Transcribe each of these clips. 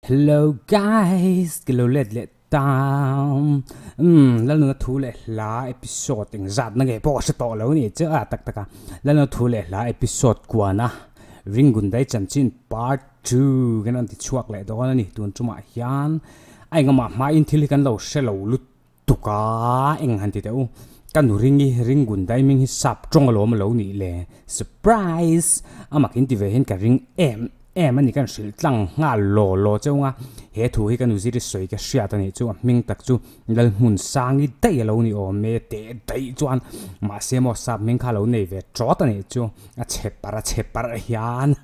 Hello guys, ka lo let leh ta. Umm, Lalnuna thu leh hla episode eng zat na nge pawh ka hre tawh lo ni chu a tak tak a. Lalnuna thu leh hla episode kuana Ringundai chanchin part 2 kan rawn ti chhuak leh dawn a ni. Tun tumah hian a engemaw hmain thil hi kan lo hre lo lut tuk a, eng han ti teh u. Ka nu ringi Ringundai hming hi sap tawng alawm a lo nih le. Surprise! Amah kin ti ve hian ka ring em em a ni kan hrilh tlang nghal law law cheu nga. He thu hi ka nu ziri sawi ka hriat a nih chu a hming tak chu Lalhmunsangi daih a lo ni awm e teh daih chuan mahse maw sap hming kha a lo nei ve tawt a nih chu. A chhe parh a chhe parh hian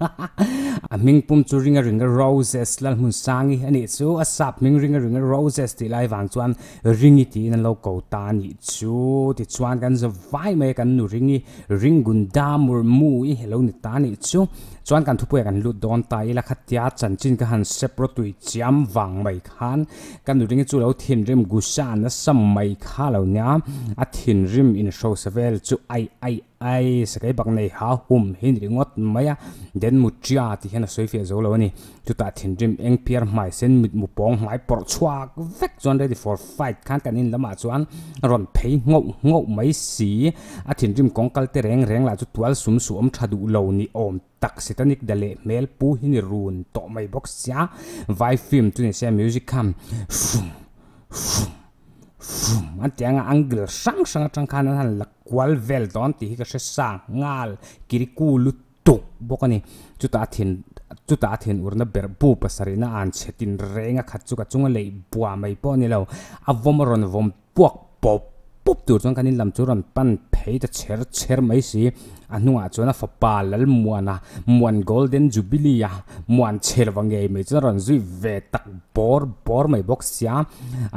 a hming pum chu ringa ringa roses Lalhmunsangi a nih chu a sap hming ringa ringa roses tih lai vang chuan ringi tiin an lo ko ta a nih chu tichuan kan za vai mai a kan nu ringi Ringgunda Murmu i lo ni ta a nih chu chuan kan thupuiah kan lut dawn ta ila khatia chanchin ka han sep rawtui chiam vang mai khan ka nu ringi chu lo thinrim gusa nasa mai kha lo nia a thinrim inhrosa vel chu ai ai Ai, sakei bak nei ha hum hi ni ringawt mai a, den Mutia tih hian a sawi fiah zo lo a ni. Chutah thinrim eng piar hmai sen mitmu pawng hmai pawrh chhuak vek chuan ready for fight khan kan in lamah chuan a rawn phei nghauh nghauh mai si. A thinrim kawng kal te reng reng lah chu tual sum su awm tha duh lo ni awm tak satanic da leh hmel pu hi ni run tawh mai bawk sia. Vai film chu ni se music kha fum fum fum an tih anga angle hrang hrang atang khan an han la kual vel dawn tih hi ka hre sa nghal kiriku lutuk bawk a ni. Chutah a thin chutah a thin urna ber bu pasarihna an chhe tin reng a khat chu ka chunga leih bua mai pawh a ni lo. A vawm a rawn vawm puak pawp pawp tur chuan kan in lam chu rawn pan phei ta chher chher mai si. A hnungah chuan a fapa Lalmuana, Muan Golden Jubilee a muan chhe lova ngei mai chuan a rawn zui ve tak bawr bawr mai bawk sia.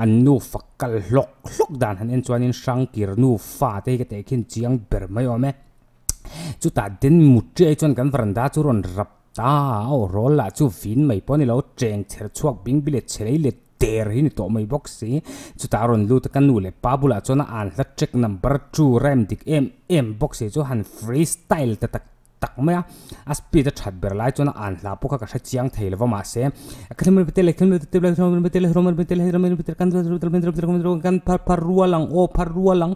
An nufa kal hlawk hlawk dan han en chuanin Hrangkir nufa te hi ka teh khin chiang ber mai awm e. Chutah den Muṭiai chuan kan varanda chu rawn rap ta a, aw rawl lah chu vin mai pawh a ni lo, cheng chher chhuak bing bi leh chhe lei let der hi ni tawh mai bawk si. Chutah a rawn lut a, ka nu leh pa bulah chuan a an hla track number two rhyme dik em em bawk si chu han freestyle ta tak tak mai a. A speed a that ber lai chuan a an hla pawh kha ka hre chiang thei lo va mahse kan phar phar rual ang aw phar rual ang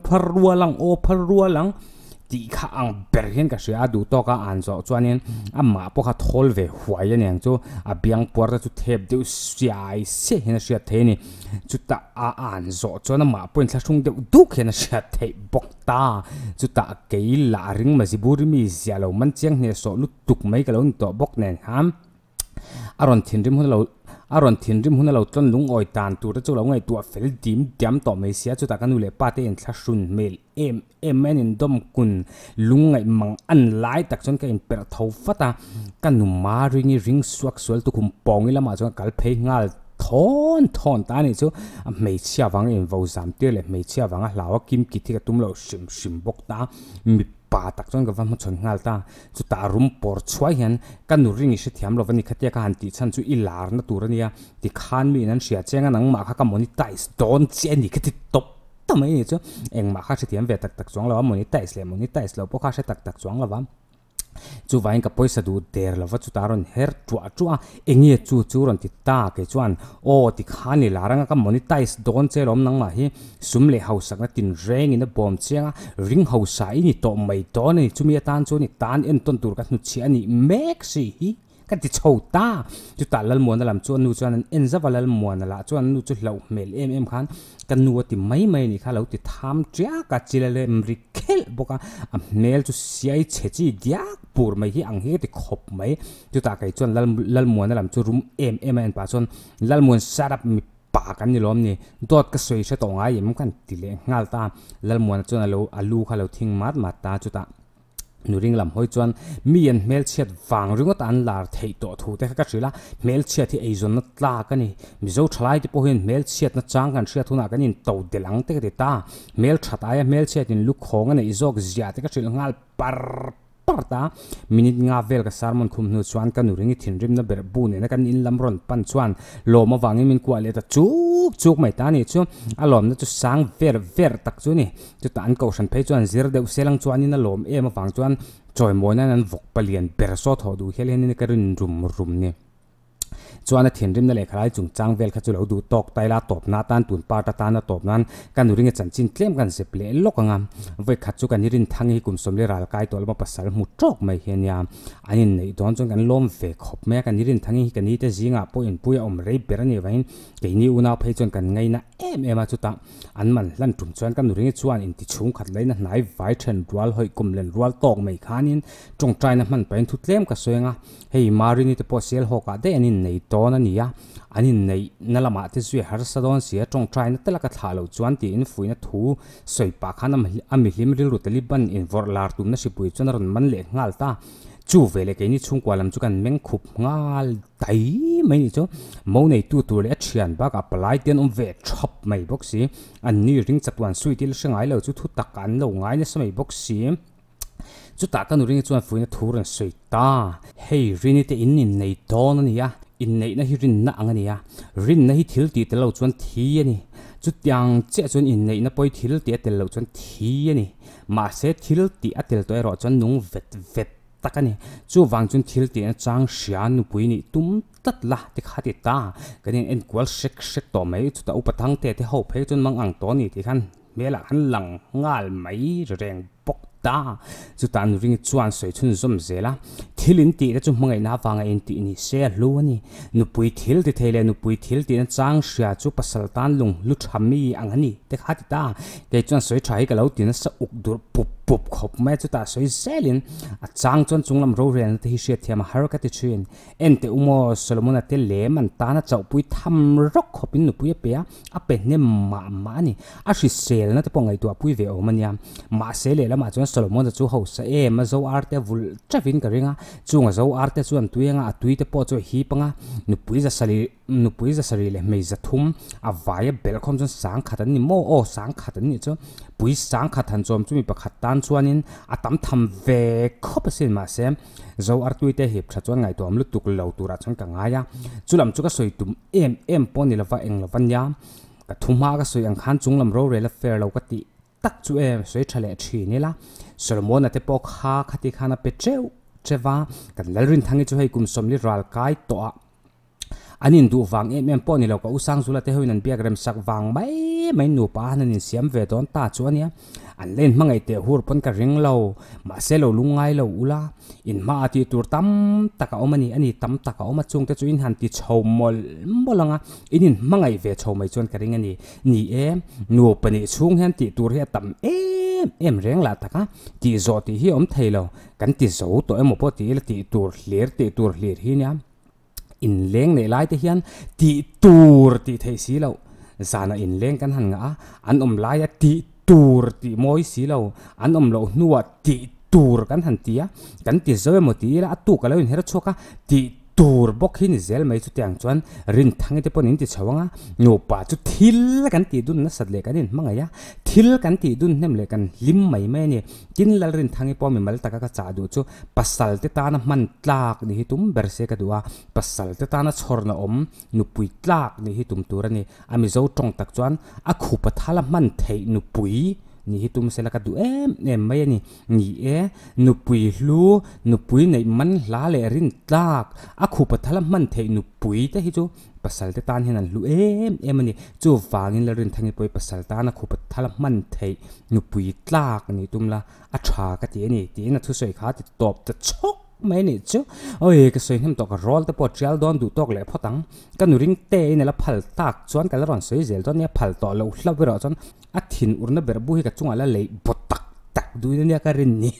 phar rual ang aw phar rual ang. Tih kha ang ber hian ka hria a, duh tawk a an zawh chuanin amah pawh kha thawl ve huai a niang chu a biang puar te chu thep deuh siai siai hian a hriat theih a ni. Chutah a an zawh chuan amah pawhin thlahrung deuh duk hian a hriat theih bawk ta. Chutah kei lah ring Maziburi mi ziah lo man chiang hnehsawh lutuk mai ka lo ni tawh bawk nen khan. A rawn thinrim hun a lo a rawn thinrim hun a lo tlawn lungawi tan tur te chu lo ngaihtuah fel dim diam tawh mai sia chutah ka nu leh pa te inthlahrun hmel em em mai an indawm kun lungngaih mang an lai tak chuan ka inperh tho vat a ka nu Maringi ring suak sual tukhum pawngi lamah chuan ka kal phei nghal thawn thawn ta a nih chu a hmeichhia vanga invo zam tir leh hmeichhia vanga hlau a kim kit hi ka tum loh hrim hrim bawk ta mipa tak chuan ka va hmachhawn nghal ta. Chutah rum pawr chhuai hian ka nu ring i hrethiam lo va ni khatia ka han tih chhan chu i larna tur a nia tikhan mi in an hria chiang a nangmah kha ka monetize dawn che a ni kha ti tawp ta mai a ni chu engmah kha hrethiam ve tak tak chuang lo a monetize leh monetize loh pawh kha hre tak tak chuang lo va chuvangin ka pawisa duh der lo va chutah a rawn her tuah tuah a enge chu chu rawn ti ta kei chuan aw tikhan i lar anga ka monetize dawn che lawm nangmah hi Sum leh hausakna tinrengin a bawm chiang a, ring hausa i ni tawh mai dawn a ni. Chumi atan chuan i tan entawn tur ka hnutchhiah a nih mek si hi ka ti chho ta. Chutah Lalmuana lam chu a nu chuan an en zauh a, Lalmuana lah chuan a nu chu hlauh hmel em em khan ka nu a ti mai mai a nih kha a lo ti tham tiak a, chil a lem ri khelh bawk a, a hmel chu siai chhe chi diak pur mai hi ang hi ka ti khawp mai. Chutah kei chuan Lalmuana lam chu rum em em a en pah chuan Lalmuan shut up mi Pa kan ni lawm ni, dawt ka sawi hre tawh ngai em kan ti leh nghal ta. Lalmuana chuan a lo a lu kha lo thing mat mat ta chutah nuring lam hawi chuan mi an hmelchhiat vang ringawt a an lar theih tawh thu te kha ka hrilh a, hmelchhiat hi eizawnna tlak a ni. Mizo thalai te pawh hian hmelchhiatna chang kan hriat hunah kan in to delh ang te ka ti ta. Hmelthat aia hmelchhiat in lukhawng a neih zawk zia te ka hrilh nghal par par ta. Minute nga vel ka sermon khum hnu chuan ka nu ringi thinrimna ber bu nena kan in lam rawn pan chuan lawm avangin min kuah leh ta chuk chuk mai ta a nih chu. A lawmna chu sang ver ver tak chu a ni. Chutah an kohhran phei chuan zir deuh se lang chuanin a lawm em avang chuan. Chawimawi nan an vawk palian ber saw thawh duh hial hian ka rin rum rum ni. Chuan a thinrimna leh khalai chungchang vel kha chu lo duh tawk ta ila, tawp na atan tun part atana tawp nan ka nu ringa chanchin tlem kan zep leh lawk ang a. Vawi khat chu kan i rin thang hi kum sawmli ral kai tawh lama pasal hmu tawk mai hi a nia. An inneih dawn chuan kan lawm ve khawp mai a, kan i rin thang hi ka ni te zingah pawh inpui a awm rei ber a nih vangin keini unau phei chuan kan ngaina em em a, chutah an man hlan tum chuan ka nu ringa chuan inti chhungkhat laina hnai vai then rual hawih kum len rual tawk mai khanin tawngtaina hman pahin thu tlem ka sawi ang a. Hei Marini te pawh Sialhawk ah daih an innei dawn a ni a, an inneih na lamah te zui harsa dawn si a, tawngtaina te laka thlah loh chuan tiin fuihna thu sawi pah khan a mihlim rilru Taliban invawrh lar tumna hripui chuan a rawn man leh nghal ta. Chu veleh keini chhungkua lam chu kan meng khup nghal dai mai nih chu. Mo neitu tur leh a thian bakah palai te an awm ve thap mai bawk si. An ni ring chatuan suit i la hre ngai lo chu thu tak an lo ngai nasa mai bawk si. Chutah ka nu ringa chuan fuihna thu rawn sawi ta. Hei, Rini te in innei dawn a ni a, inneihna hi rinna ang a ni a, rinna hi thil tih tel lo chuan thi a ni. Chutiang chiah chuan inneihna pawi thil tih a tel loh chuan thi a ni. Mahse, thil tih a tel tawh erawh chuan nung vet vet tak a ni. Chuvang chuan thil tihna chang hria nupui nih tum tlat la ti kha ti ta. Kan in enkual hrek hrek tawh mai. Chutah upa Thangte te ho phei chuan mang ang tawh a ni tih khan hmelah khan lang nghal mai reng bawk ta. Chutah nu ringi chuan sawi chhunzawm zel a, Thil in tih te chu hmangaihna avanga in tih ni se a hlu a ni. Nupui thil ti thei leh nupui thil tihna chang hria chu pasal tan lung hlu tha mi ang a ni te kha ti ta. Kei chuan sawi tha hi ka lo ti nasa uk durh pup pup khawp mai a, chutah sawi zelin a chang chuan chunglam rorelna te hi hriatthiam a har ka ti thin. Enteh u maw, Solomona te lem an tana chauhpui tham rawk khawpin nupui a pe a, a pe hnem mah mah a ni. A hriselna te pawh ngaihtuah pui ve awm a nia. Mahse lehlamah chuan Solomona chu hausa em a, zo arte vulh teuhin ka ring a, chung a zo arte chuan tui anga a tui te pawh chu a hip anga, nupui zasarih nupui zasarih leh hmei zathum a vai a belh khawm chuan sangkhat an ni maw? Aw sangkhat an nih chu. Pui sangkhat han chawm chu mi pakhat tan chuanin a tam tham ve khawp asin mahse, Zo artui te hip tha chuan ngaihtuahawm lutuk lo turah chuan ka ngai a, chulam chu ka sawi tum em em pawh ni lova eng lova nia, ka thu hma ka sawi ang khan chunglam rorel a fair lo ka tih tak chu em sawi tha leh thin ila, Solomona te pawh kha khati khan a pe teuh teuh a, kan Lalrinthangi chu hei kum sawmli ral kai tawh a. An induh vang em em pawh ni lo, ka u Sangzula te hoin an biak rem sak vang mai mai nupa han an insiam ve dawn ta chu a nia. An la inhmangaih teh hur pawn ka ring lo, mahse lo lungngai lo ula, inhma a tih tur tam tak a awm a ni, a ni tam tak a awm a, chungte chu in han ti chho mawlh mawlh ang a, in inhmangaih ve chho mai chuan ka ring a ni. Ni e, nupa nih chhung hian tih tur hi a tam em em reng lah tak a, tih zawh tih hi a awm thei lo, kan ti zo tawh emaw pawh ti ila tih tur hlir tih tur hlir hi nia. Inleng neih lai te hian tih tur tih theih si loh, zanah inleng kan han ngah a, an awm laia tih tur tih mawi si lo, an awm loh hnuah tih tur kan han ti a, kan ti zo emaw ti ila a tuk a lo inher chhuak a, tih tur bawk hi ni zel mai chutiang chuan Rinthangi te pawhin in ti chho ang a, nupa chu thil kan tih dun nasat leh kan inhmangaih a, thil kan tih dun hnem leh kan hlim mai mai a ni. Tin Lalrinthangi pawh mimal taka ka chah duh chu pasal te tana hman tlak nih hi tum ber se ka duh a, pasal te tana chhawrna awm nupui tlak nih hi tum tur a ni. A Mizo tawng tak chuan a khupa thala hman theih nupui nih hi tum sela ka duh em em mai a ni. Ni e, nupui hlu, nupui neih man hla leh rin tlak, a khupa thala hman theih nupui te hi chu Pasal te tan hian an hlu em em a ni. Chuvangin Lalrinthangi pawh hi pasal tana khupa thala hman theih nupui tlak a nih tum la, a tha ka ti a ni tiin a thusawi kha a ti tawp ta chhawk mai a nih chu. Awi ka sawi hnem tawh ka rawl te pawh a tial dawn duh tawk leh phawt ang. Ka nu ring te in a la phal tak chuan ka la rawn sawi zel dawn nia, phal tawh loh hlauh erawh chuan a thin urna ber bu hi ka chungah la leih bawt tak tak duhin a nia ka rin ni.